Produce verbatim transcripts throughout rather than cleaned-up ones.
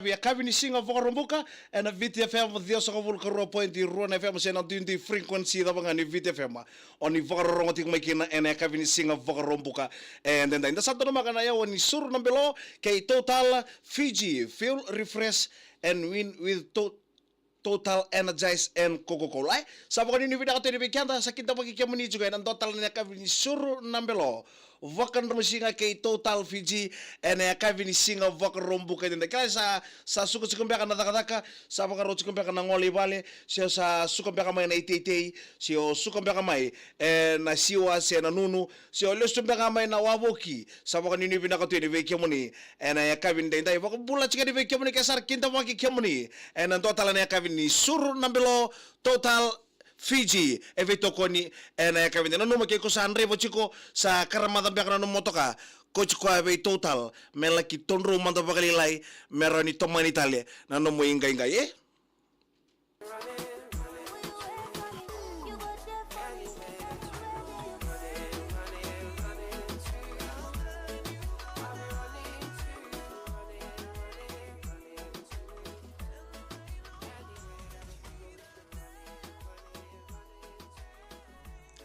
Yakavi ni siga Vakaraubuka ena Viti F M ciwasagavulu ka rua point rua na F M, se na duidui frequency cava ga ni Viti F M. O ni vakarorogo tiko mai kina ena yakavi ni siga Vakaraubuka. E, da, da, da sa donumaka na yawa ni Suru na Belo kei Total Fiji, fuel, refresh and win with to-, Total Energize and Coca-Cola. E, sa vakanuinui vinaka tu yani vei keda, sa kidavaki kemuni tiko ena dua tale na yakavi ni Suru na Belo, Vakadromusiga kei Total Fiji ena yakavi ni siga Vakaraubuka edaidai. Kila sa, sa suka tiko beka na cakacaka, sa vakarau tiko beka na gole i vale, se o sa suka beka mai na iteitei, se o suka beka mai ena siwa se na nunu, se o lesu beka mai na wavoki. Sa vakanuinui vinaka tu yani vei kemuni ena yakavi ni daidai. Vakabula tiko yani vei kemuni ke sa ra kidavaki kemuni ena dua tale na yakavi ni Suru na Belo, Total Fiji e veitokoni ena yakavi ni daidai. Nanuma ke ko sa draiva tiko, sa karamaca beka na nomu motoka, kauti koya vei Total me laki todrou mada vakalailai me rawa ni tomani tale na nomu iqaiqai, e?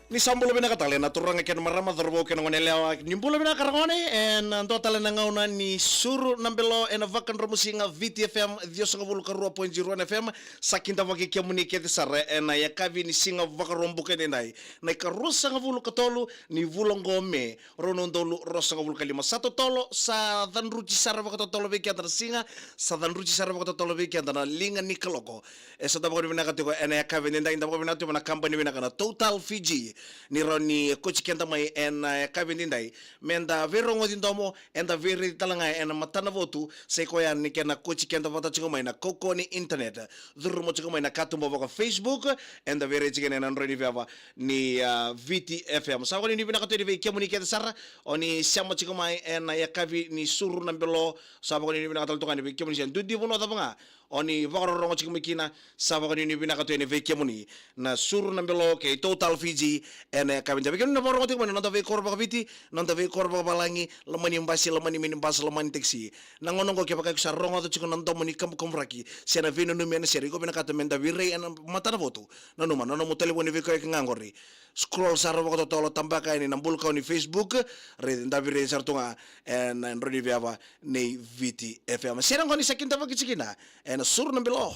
Ni sa bula vinaka tale na turaga kei na marama, cauravou kei na gone yalewa. Ni bula vinaka ragone, ena dua tale na gauna ni Suru na Belo ena Vakadromusiga Viti F M ciwasagavulu ka rua point rua na F M. Sa kidavaki kemuni kece sara ena yakavi ni siga Vakaraubuka edaidai, na ikaruasagavulu ka tolu ni vula oqo Me, rua na udolu ruasagavulu ka lima. Sa totolo, sa cadruti sara vakatotolo vei keda na siga, sa cadruti sara vakatotolo vei keda na liga ni kaloko. E sa da vakavinavinaka tiko ena yakavi edaidai, da vakavinavinaka tiko vua na kabani vinaka na Total Fiji ni rawa ni kauti keda mai ena yakavi edaidai me da veirogoci domo, eda veiraici tale ga ena matanavotu, sa i koya ni kena kauti keda vata tiko mai na kaukauwa ni internet, curuma tiko mai na katuba vaka Facebook, eda veiraici kina ena drau ni veva ni, a, Viti F M. Sa vakanuinui vinaka tu yani vei kemuni kece sara o ni sema tiko mai ena yakavi ni Suru na Belo. Sa vakanuinui vinaka tale tu ga yani vei kemuni se duidui vanua cava ga o ni vakarorogo tiko mai kina. Sa vakanuinui vinaka tu yani vei kemuni na Suru na Belo kei Total Fiji ena yakavi edaidai. Vei kemuni na vakarorogo tiko mai na noda veikoro vakaviti, noda veikoro vakavalagi, loma ni basi, loma ni minibus, loma ni taxi. Na gauna oqo kevaka iko sa rogoca tiko na domo ni kabukaburaki se na veinanumi ena sere, iko vinakata me da veirai ena matanavotu, nanuma na nomu talevoni vei koya ga oqori. Scroll sara vakatotolo, tabaka yani na bulukau ni Facebook, raici, da veirai sara tu ga ena drau ni veva ni Viti F M. Sere oqo ni sa kidavaki tiko kina ena Suru na Belo,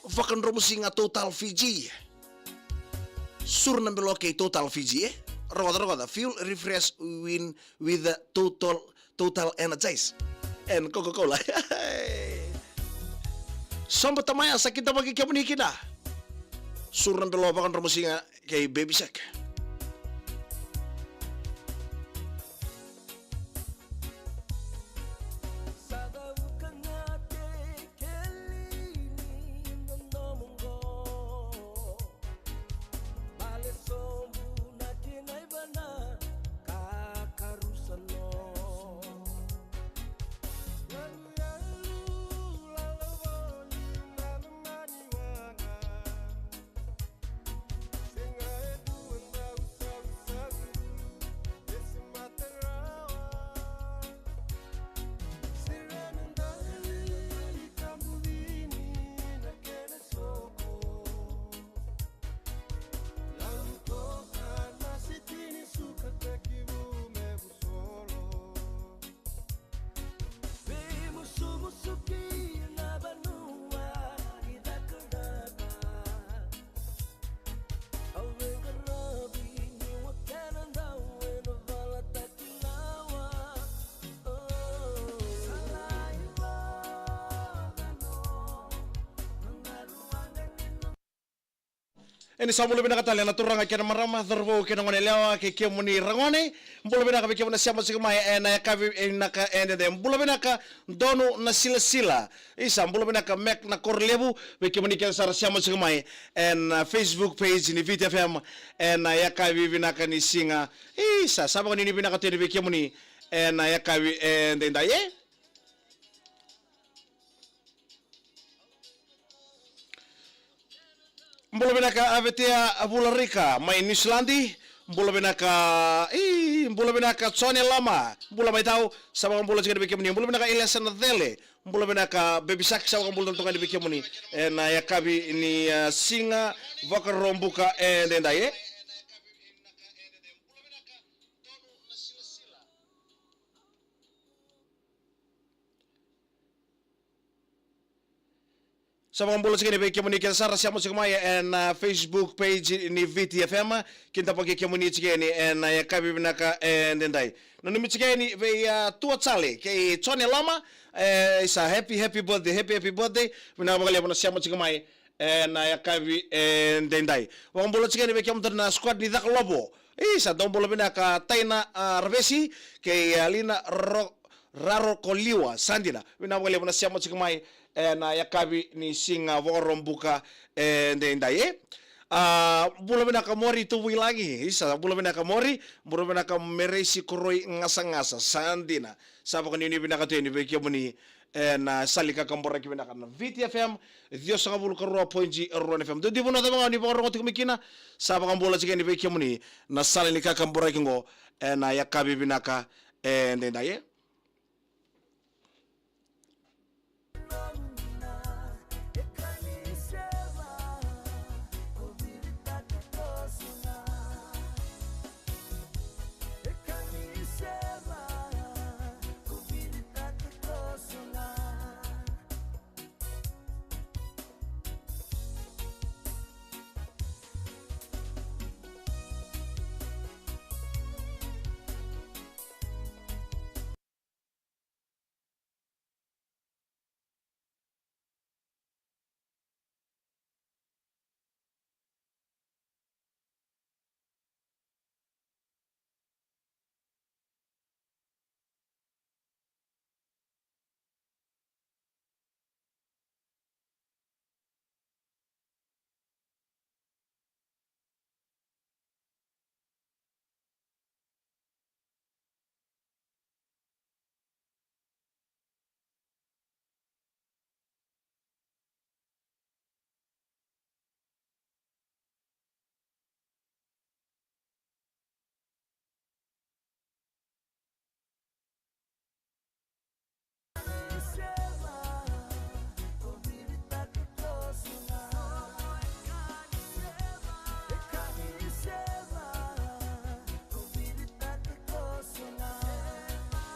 Vakadromusiga Total Fiji. Suru na Belo kei Total Fiji, e? Rogoca, rogoca. Fuel, refresh, win with the Total, Total Energize and Coca-Cola. Sobo tamaya, sa kidavaki kemuni kina. Suru na Belo, Vakadromusiga kei Baby Shark. E, ni sa bula vinaka tale na turaga kei na marama, cauravou kei na gone yalewa, kei kemuni ragone. Bula vinaka vei kemuni na sema tiko mai ena yakavi vinaka edaidai. Bula vinaka Donu na Silasila. Isa, bula vinaka Mac na Korolevu, vei kemuni kece sara sema tiko mai ena, uh, Facebook page ni Viti F M ena yakavi vinaka ni siga. Isa, sa vakanuinui vinaka tu yani vei kemuni ena yakavi edaidai, e? Bula vinaka Avetea Vularika mai Niusiladi. Bula vinaka, i, Bula vinaka Jone Loma, bula mai tau, sa vakabula tiko yani vei kemuni. Bula vinaka Eliasa Nacele, bula vinaka Baby Shark, sa vakabula tale toka yani vei kemuni. Ena yakavi ni, ah, siga Vakaraubuka edaidai, e. Sa vakabula tiko yani vei kemuni kece sara sema tiko mai ena, ah, Facebook page ni Viti F M. Kidavaki kemuni tiko yani ena, ah, yakavi vinaka edaidai. Nanumi tiko yani vei, ah, Tua Jale kei Jone Loma. E, isa, happy, happy birthday, happy, happy birthday. Vinaka vakalevu na sema tiko mai ena, ah, yakavi edaidai. Vakabula tiko yani vei kemudou na squad ni Cakalovo. Isa, dou bula vinaka Taina, ah, Ravesi kei, ah, Lina Ro-, Raro ko Liwa, sa dina. Vinaka vakalevu na sema tiko mai ena yakavi ni siga Vakaraubuka edaidai, e. Ah, bula vinaka Mori Tuvuilagi, isa, bula vinaka Mori, bula vinaka Mereisi Koroi Gasagasa, sa dina. Sa vakanuinui vinaka tu yani vei kemuni ena sala ni kakaburaki vinaka na Viti F M, ciwasagavulu ka rua poidi rua na F M. Dou dina na cava ga ni vakarorogo tiko mai kina, sa vakabula tiko yani vei kemuni na sala ni kakaburaki oqo ena yakavi vinaka edaidai, e.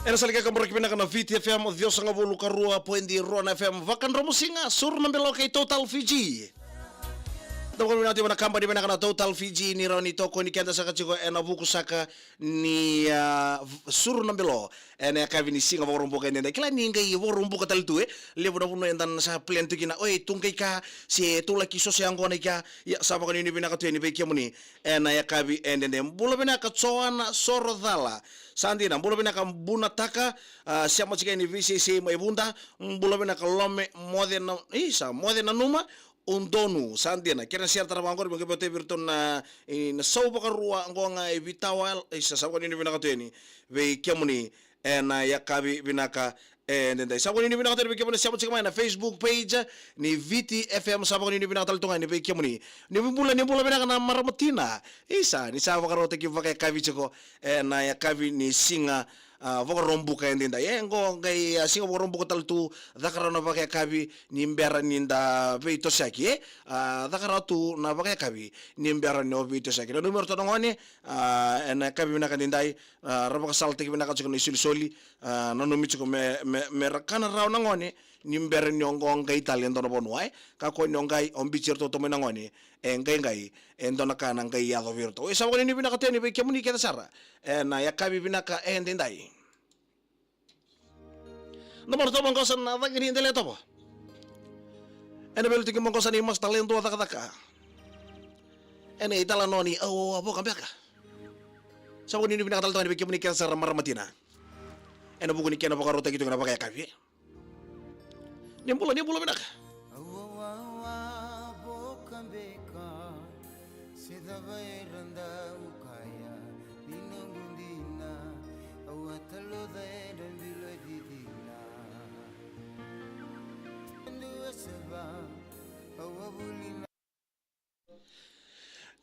Ena sala ni kakaburaki vinaka na Viti F M, ciwasagavulu ka rua poidi rua na F M, Vakadromusiga, Suru na Belo kei Total Fiji. Dau vakavinavinaka tiko vua na kabani vinaka na Total Fiji ni rawa ni tokoni keda saka tiko ena vuku saka ni, ah, v-, Suru na Belo ena yakavi ni siga Vakaraubuka edaidai. Kila ni qai Vakaraubuka tale tu, e. Levu na vanua eda na sa plan tu kina, oi, tu qai ka, se tu laki soso yaqona i ka. Ia, sa vakanuinui vinaka tu yani vei kemuni ena yakavi edaidai. Bula vinaka Joana Sorocala, sa dina. Bula vinaka Bunataka, ah, sema tiko yani vei Seisei mai Vuda. Bula vinaka Lome, moce na, isa, moce nanuma, u donu, sa dina. Kena sere tara vaqori, me qai vata vei iratou na, e, na sau vakarua oqo ga e Vitawa, e, sa, sa vakanuinui vinaka tu yani vei kemuni ena yakavi vinaka edaidai. Sa vakanuinui vinaka tu yani vei kemuni na sema tiko mai na Facebook page ni Viti F M, sa vakanuinui vinaka tale tu ga yani vei kemuni. Ni bula, ni bula vinaka na marama tina. Isa, ni sa vakarautaki vakayakavi tiko ena yakavi ni siga, ah, Vakaraubuka edaidai. E, qo qai, ah, siga Vakaraubuka tale tu, caka rawa na vakayakavi ni bera ni da veitosoyaki, e. Ah, caka rawa tu na vakayakavi ni bera ni o veitosoyaki. Nanumi iratou na gone, ah, ena yakavi vinaka edaidai, ah, ra vakasalataki vinaka tiko na isolisoli, ah, nanumi tiko me, me, me ra kana rawa na gone ni bera ni o qai tale e dua na vanua, e. Kakua ni o qai, o biuti iratou tu mai na gone, e qai qai e dua na ka na qai yaco vei iratou. E sa vakanuinui vinaka tu yani vei kemuni kece sara ena yakavi vinaka edaidai. Dou marautaka maqosa na cagi ni dela e tovo. Ena veilutaki maqosa ni Master Lewa Cakacaka. Ena italanoa ni Au Au A Voka Beka. Sa vakanuinui vinaka tale tu yani vei kemuni kece sara marama tina. Ena vuku ni kena vakarautaki tu ga na vakayakavi. Ni bula, ni bula vinaka. Au au a voka beka, se cava era dau kaya, ni noqu dina, au a taloca era bilo e cicina. Dua se va, au a vuli na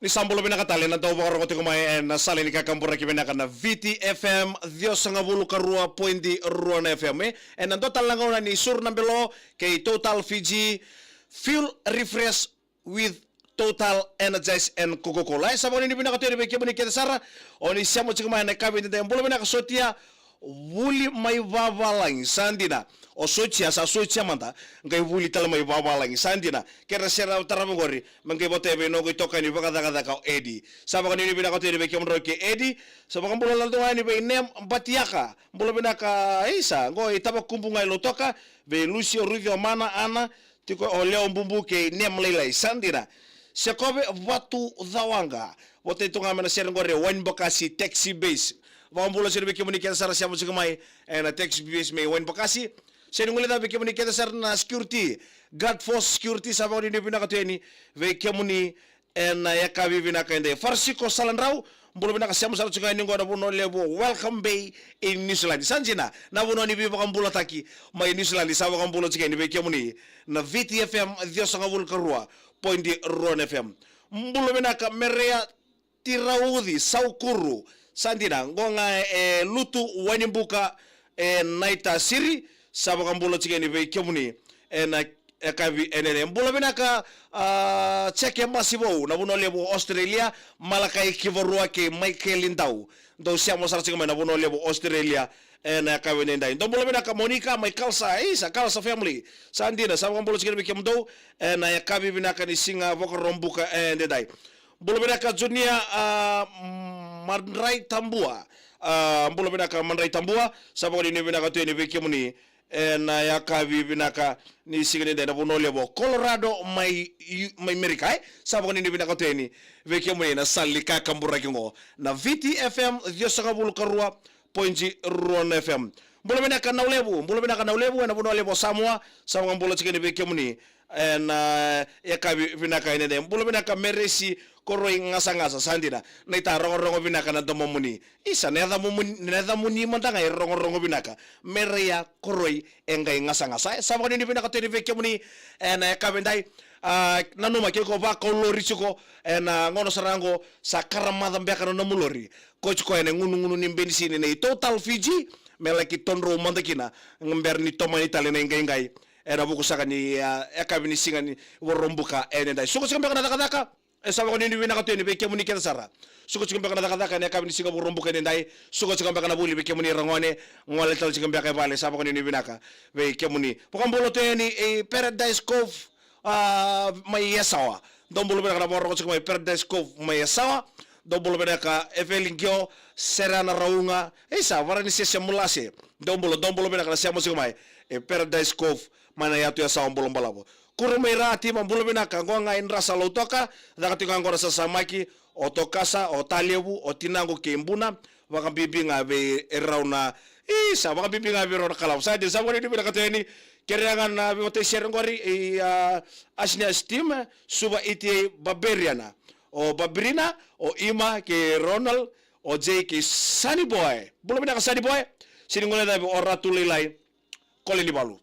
Ni sa bula vinaka tale na dau vakarorogo tiko mai ena sala ni kakaburaki vinaka na Viti F M, ciwasagavulu ka rua poidi rua na F M, e. Ena dua tale na gauna ni Suru na Belo kei Total Fiji, fuel refresh with Total Energize and Coca-Cola. E, sa vakanuinui vinaka tu yani vei kemuni kece sara o ni sema tiko mai ena yakavi edaidai. Bula vinaka Sotia, vuli mai vavalagi, sa dina. O Sotia, sa Sotia mada, qai vuli tale mai vavalagi, sa dina. Kera sera tarava qori, me qai vata vei noqu itokani vakacakacaka o Edi. Sa vakanuinui vinaka tu yani vei kemudrau kei Edi. Sa vakabula tale tu ga yani vei Nem Batiaka. Bula vinaka, isa, qo i Tavakubu ga i Lautoka, vei Lusi, o Ruci, o Mana, Ana, tiko o Leo Bubu kei Nem Lailai, sa dina. Sekove Vatu Cawaqa, vata tu ga mai na sere qori e Wainibokasi Taxi Base. Vakabula sere vei kemuni kece sara sema tiko mai ena Taxi Base mai Wainibokasi. Sere ni guilecavi vei kemuni kece sara na security, Guard Force Security, sa vakanuinui vinaka tu yani vei kemuni ena yakavi vinaka edai. Farisiko Saladrau, bula vinaka, sema sara tiko yani qo na vanua levu o Welcome Bay i New Zealand. Sa dina, na vanua ni veivakabulataki mai New Zealand, sa vakabula tiko yani vei kemuni na Viti F M, ciwasagavulu ka rua poidi rua na F M. Bula vinaka Merea Tirauci Saukuru, sa dina, qo ga e Lutu, Wainibuka, e Naitasiri, sa vakabula tiko yani vei kemuni ena yakavi edaidai. Bula vinaka, a, Jeke Masivou, na vanua levu o Australia, Malakai Kivarua kei Maikeli Dau. Dou sema sara tiko mai na vanua levu o Australia ena yakavi edaidai. Dou bula vinaka Monika mai Kalsa, isa, Kalsa family. Sa dina, sa vakabula tiko yani vei kemudou ena yakavi vinaka ni siga Vakaraubuka edaidai. Bula vinaka Junia, a, Madrai Tabua. A, bula vinaka Madrai Tabua, sa vakanuinui vinaka tu yani vei kemuni ena yakavi vinaka ni siga nidai na vanua levu o Colorado mai, mai Merika, e. Sa vakanuinui vinaka tu yani vei kemuni na sala ni kakaburaki qo na Viti F M, ciwasagavulu ka rua poidi rua na F M. Bula vinaka Naulevu, bula vinaka Naulevu ena vanua levu o Samoa, sa vakabula tiko yani vei kemuni ena, e, yakavi vinaka edaidai. Bula vinaka Meresi Koroi Gasagasa, sa dina. Naita, rogorogo vinaka na domomuni. Isa, na yacamuni, na yacamuni mada ga e rogorogo vinaka. Mereya Koroi e qai gasagasa. E, sa vakanuinui vinaka tu yani vei kemuni ena yakavi edai. A, nanuma ke ko vakau lori tiko ena gauna sara qo, sa karamaca beka na nomu lori. Ko tiko ena gunugunu ni benisini nei Total Fiji, me laki todrou mada kina, bera ni tomani tale na iqaiqai ena vuku saka ni, a, yakavi ni siga ni Vakaraubuka edaidai. Suka tiko beka na cakacaka, e, sa vakanuinui vinaka tu yani vei kemuni kece sara. Suka tiko beka na cakacaka ena yakavi ni siga Vakaraubuka edaidai. Suka tiko beka na vuli vei kemuni ragone, gole tale tiko beka e vale, sa vakanuinui vinaka vei kemuni. Vakabula tu yani e Paradise Cove, a, mai Yasawa. Dou bula vinaka na vakarorogo tiko mai Paradise Cove mai Yasawa. Dou bula vinaka Eveli Qio, Serana Rauga, isa, Varanisese Mulase. Dou bula, dou bula vinaka na sema tiko mai e Paradise Cove mai na yatu Yasawa, bula balavu. Kuro mai Ra, Tima, bula vinaka, qo ga i Drasa Lautoka, caka tiko ga qo na sasamaki, o Tokasa, o Talevu, o tinaqu kei Buna, vakabibi ga vei rau na, isa, vakabibi ga vei rau na kalavu. Sa dina, sa vakanuinui vinaka tu yani, kerea ga na veivatai sere qori, i, a, Asnias Team, Suva E T A Barbarian, o Barbirina, o Ima kei Ronald, o Jay kei Sunny Boy. Bula vinaka Sunny Boy, sini gole cavi o Ratu Lailai, Kole ni Valu.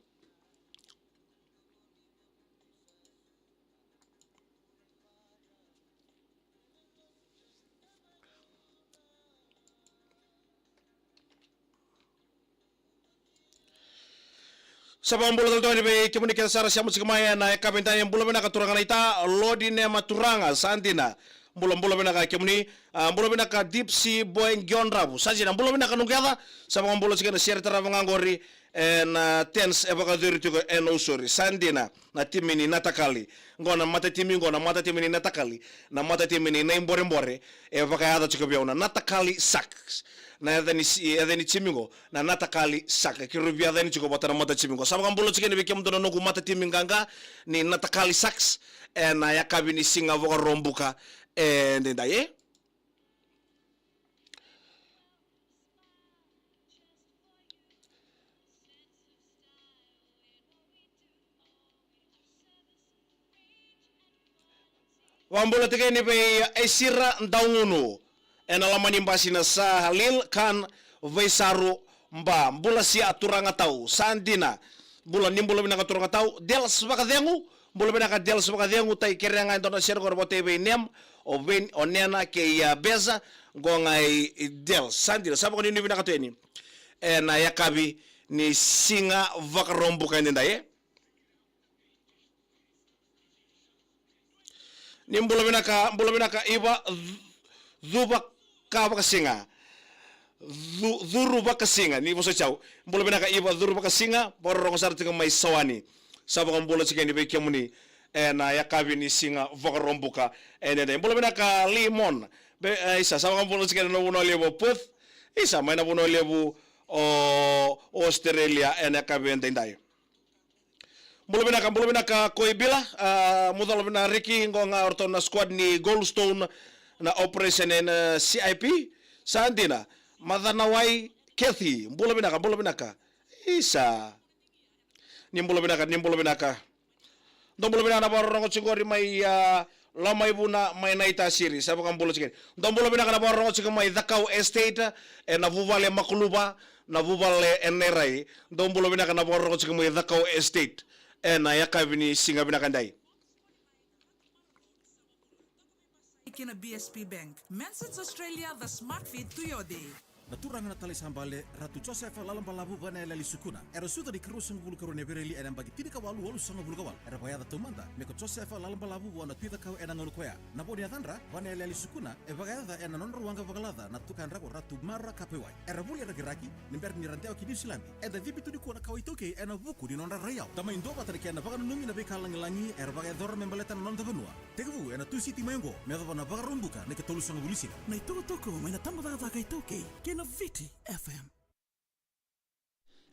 Sa vakabula tale tu yani vei kemuni kece sara sema tiko mai ena yakavi edai, bula vinaka turaga naita, Lodi Nema Turaga, sa dina. Bula, bula vinaka kemuni, a, bula vinaka Deep Sea Boy Qiondravu, sa dina, bula vinaka noqu yaca, sa vakabula tiko ena sere tarava ga qori, ena, a, tens e vakacuri tiko e Nausori, sa dina. Na timi ni Natakali. Qo na matatimi, qo na matatimi ni Natakali. Na matatimi ni Naiborebore. E vakayaca tiko vei au na Natakali Sharks. Na yaca ni si-, yaca ni timi qo na Natakali Sharks. Keirau via yaca yani tiko vata na matatimi qo. Sa vakabula tiko yani vei kemudou na noqu matatimi qaqa ni Natakali Sharks. Ena yakavi ni siga Vakaraubuka edaidai, e. Vakabula tiko yani vei Aisira Daugunu. Ena loma ni basi na Salil Khan Vaisaru, ba, bula sia turaga tau, sa dina. Bula, ni bula vinaka turaga tau. Dels Vakacegu, Bula vinaka Dels Vakacegu, tai kerea ga e dua na sere qori vata vei Nem, o Veni, o Nena kei a Beza, qo ga i Dels. Sa dina, sa vakanuinui vinaka tu yani. Ena yakavi ni siga Vakaraubuka edaidai, e? Ni bula vinaka, bula vinaka Iva Cu-, Cuva ka Vakasiga. Cu-, Curu Vakasiga, ni vosoti au. Bula vinaka Iva Curu Vakasiga, vakarorogo sara tiko mai Sawani. Sa vakabula tiko yani vei kemuni ena yakavi ni siga Vakaraubuka edaidai. Bula vinaka Limon. Be, e, isa, sa vakabula tiko yani na vanua levu o Perth. Isa, mai na vanua levu o Australia ena yakavi edaidai. Bula vinaka, bula vinaka Koibila, a, Mucala vinaka Riki, qo ga o ratou na squad ni Goldstone na operation ena C I P, sa dina, Macanawai Kathy, bula vinaka, bula vinaka. Isa. Ni bula vinaka, ni bula vinaka. Dou bula vinaka na vakarorogo tiko qori mai, a, Lomaivuna mai Naitasiri, sa vakabula tiko. Dou bula vinaka na vakarorogo tiko mai Cakau Estate, ena vuvale Makuluva, na vuvale e Nairai. Dou bula vinaka na vakarorogo tiko mai Cakau Estate, ena yakavi ni siga vinaka edai. Kina B S P Bank. Manson's Australia, the smart fit to your day. Na turaga na talai sa bale, Ratu Josefa Lalabalavu Vanayaleali Sukuna. Era sucu ni karuasagavulu karua ni Epereli ena yabaki tinikawalu walusagavulu kawalu. Era vakayaca taumada me ko Josefa Lalabalavu vua na Tui Cakau ena gauna koya. Na vo ni yacadra, Vanayaleali Sukuna, e vakayaca ena nodra waqa vakalaca na tukadra ko Ratu Mara Kapewai. Era vuli e Rakiraki ni bera ni ra dewa ki Niusiladi. Eda cibi tu nikua na kawa iTaukei ena vuku ni nodra rai yawa. Da mai duavata na kena vakananumi na veika lagilagi era vakayacora me baleta na noda vanua. Tekivu ena Tusiti mai oqo me yacova na Vakaraubuka na ikatolusagavulu ni siga. Na itukutuku mai na tabacakacaka iTaukei kei na Viti F M.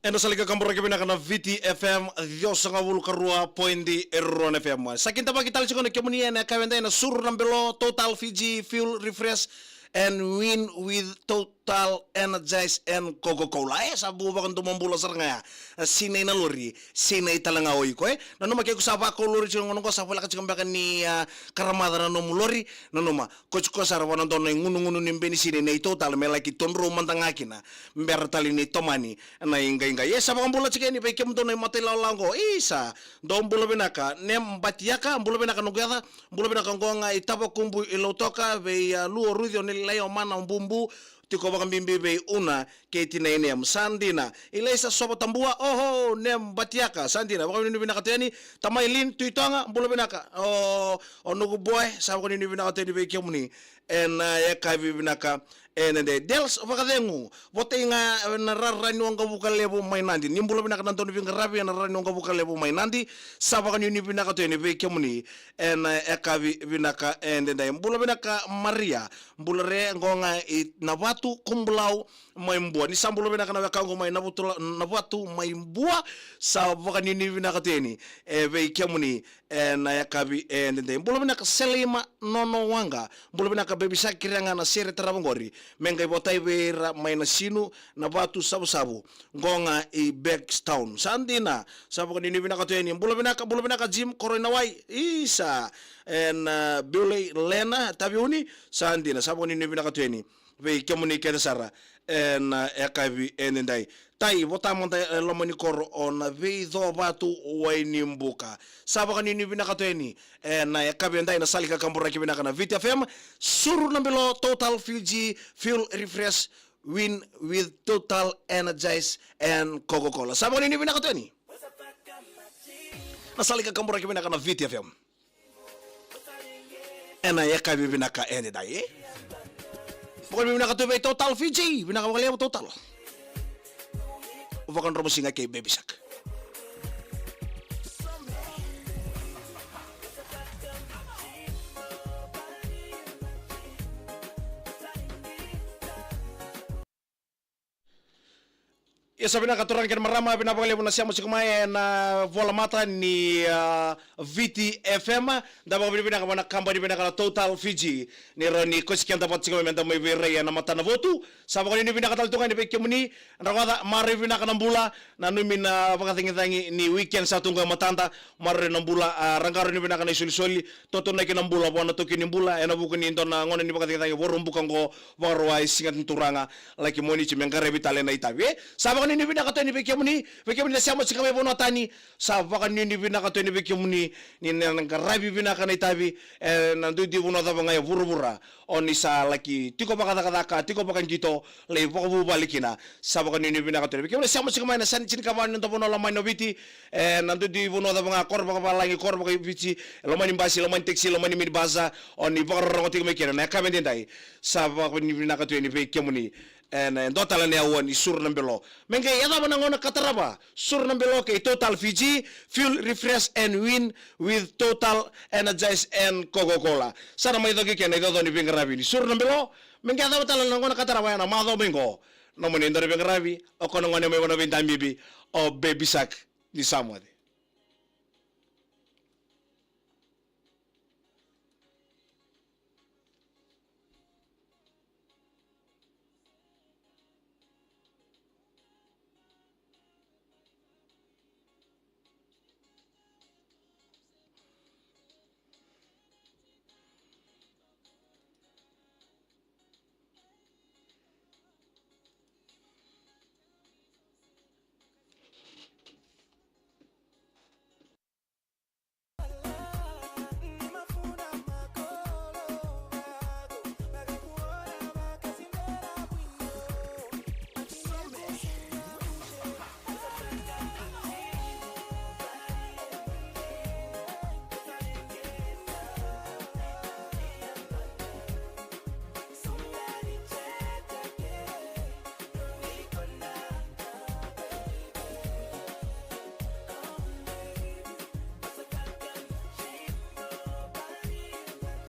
Ena sala ni kakaburaki vinaka na Viti F M, ciwasagavulu karua poidi rua na F M. Sa kidavaki tale tiko na kemuni ena yakavi edai na Suru na Belo, Total Fiji, Fuel Refresh, and Win with Total Energize and Coca-Cola. E, sa bau vakadomobula sara ga ya. A, sinai na lori, sinai tale ga o iko, e. Nanuma ke ko sa vakau lori tiko na gauna qo, sa voleka tiko beka ni, a, karamaca na nomu lori. Nanuma, ko tiko sara vua na dua na igunugunu ni benisini nei Total me laki todrou mada ga kina. Bera tale ni tomani na iqaiqai. E, sa vakabula tiko yani vei kemudou na imatai lawalawa qo. Isa, dou bula vinaka. Nem Batiaka, bula vinaka noqu yaca. Bula vinaka qo ga i Tavakubu i Lautoka, vei, a, Lu o Ruci o Nelilai o Mana o Bubu, tiko vakabibi vei Una kei Tina i Nem. Sa dina. Ilaisa Sova Tabua, oho, Nem Batiaka. Sa dina, vakanuinui vinaka tu yani. Tamai Lin Tuitoga, bula vinaka. O, o noqu boy, sa vakanuinui vinaka tu yani vei kemuni ena yakavi vinaka edaidai. Dels Vakacegu, votei ga ena rara ni waqavuka levu mai Nadi. Ni bula vinaka na dau ni veiqaravi ena rara ni waqavuka levu mai Nadi. Sa vakanuinui vinaka tu yani vei kemuni ena yakavi vinaka edaidai. Bula vinaka Maria, bula re, qo ga i Navatu, Kubulau mai Bua. Ni sa bula vinaka na wekaqu mai Navatu, Navatu mai Bua. Sa vakanuinui vinaka tu yani e vei kemuni ena yakavi edaidai. Bula vinaka Seleima Nono Waqa. Bula vinaka Baby Shark, kerea ga na sere tarava qori me qai votai vei ira mai Nasinu, Navatu, Savusavu, qo ga i Bankstown. Sa dina, sa vakanuinui vinaka tu yani. Bula vinaka, bula vinaka Jim Koroinawai. Isa, ena, a, Biulei Lena Taviuni. Sa dina, sa vakanuinui vinaka tu yani vei kemuni kece sara ena, a, yakavi edaidai. Tai, vota mada e loma ni koro o Naveicovatu Wainibuka. Sa vakanuinui vinaka tu yani ena yakavi edai na sala ni kakaburaki vinaka na Viti F M. Suru na Belo, Total Fiji, Fuel Refresh, Win with Total Energize and Coca-Cola. Sa vakanuinui vinaka tu yani na sala ni kakaburaki vinaka na Viti F M. Ena yakavi vinaka edaidai, e? Vakavinavinaka tu vei Total Fiji, vinaka vakalevu Total. Vakadromo siga kei Baby Shark. Ia sa vinaka turaga kei na marama, vinaka vakalevu na sema tiko mai ena volamata ni, a, Viti F M. Da vakavinavinaka vua na kabani vinaka na Total Fiji ni rawa ni kosi keda vata tiko mai meda mai veirai ena matanavotu. Sa vakanuinui vinaka tale tu ga yani vei kemuni. Rogoca, maroroi vinaka na bula. Nanumi na vakacagicagi ni weekend sa tu qo e matada. Maroroi na bula, a, ra qarauni vinaka na isolisoli. Totonaki na bula vua na taukei ni bula ena vuku ni dua na gauna ni vakacagicagi Vakaraubuka qo. Vakarauwai Siga ni Turaga, laki Moniti me qaravi tale na itavi, e? Sa vaka Nuinui vinaka tu yani vei kemuni, vei kemuni na sema tiko mai vanua tani. Sa vakanuinui vinaka tu yani vei kemuni, ni na qaravi vinaka na itavi, e, na duidui vanua cava ga e vuravura. O ni sa laki tiko vakacakacaka, tiko vakaqito, lai vakavuvale kina. Sa vakanuinui vinaka tu yani vei kemuni na sema tiko mai na sani tinikava ni noda vanua lomani o Viti, e, na duidui vanua cava ga, koro vakavalagi, koro vakaviti, lomani basi, lomani taxi, lomani minibus, o ni vakarorogo tiko mai kina na yakavi edaidai. Sa vakanuinui vinaka tu yani vei kemuni. Ena, e dua tale na aua ni Suru na Belo. Me qai yacova na gauna ka tarava, Suru na Belo kei Total Fiji, fuel, refresh and win with Total Energize and Coca-Cola. Sa na mai coki kena icoco ni veiqaravi ni Suru na Belo. Me qai yacova tale na gauna ka tarava ena macawa mai qo. Nomuni dau ni veiqaravi, o koya na gone mai Vanua Veidabibi, o Baby Shark ni Samoa.